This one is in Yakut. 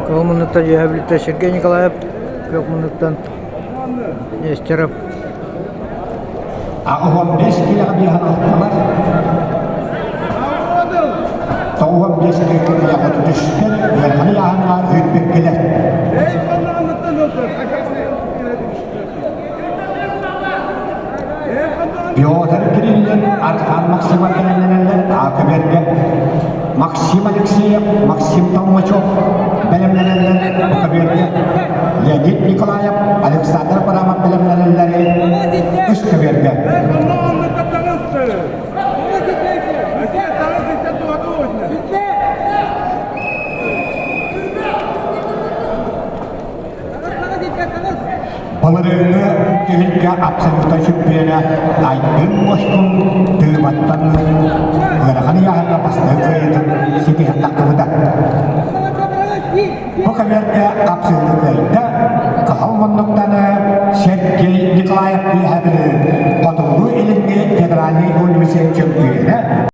Кыһыл муннуктан Үөһээ Бүлүүттэн Сергей Николаев, күөх муннуктан Нестеров. 85 киилэҕэ биэһэн алталар. 95 киилэҕэ түстэр, ыараханы ыйааһыҥҥа үүрбүккэлэр. Петр Кириллин, Архан Максимов бэлэмнэнэллэр Аакыбергэ. Максим Алексеев, Максим Толмачев бэлэмнэнэллэр Букабергэ. Леонид Николаев, Александр Абрамов бэлэмнэнэллэр Үс көбүөргэ. Былырыыҥҥы түһүлгэ абсолютнай чөмпүйүөнэ Айдын Мошкун Тыыбаттан ыарахан ыйааһыҥҥа бастакы кыайыытын ситиһэн тахсыбыта. Бу көбүөргэ хапсыыны кыайда Кыһыл муннуктаны Сергей Николаев Үөһээ Бүлүү Хотугулуу-Илиҥҥи федеральнай университет чөмпүйүөнэ.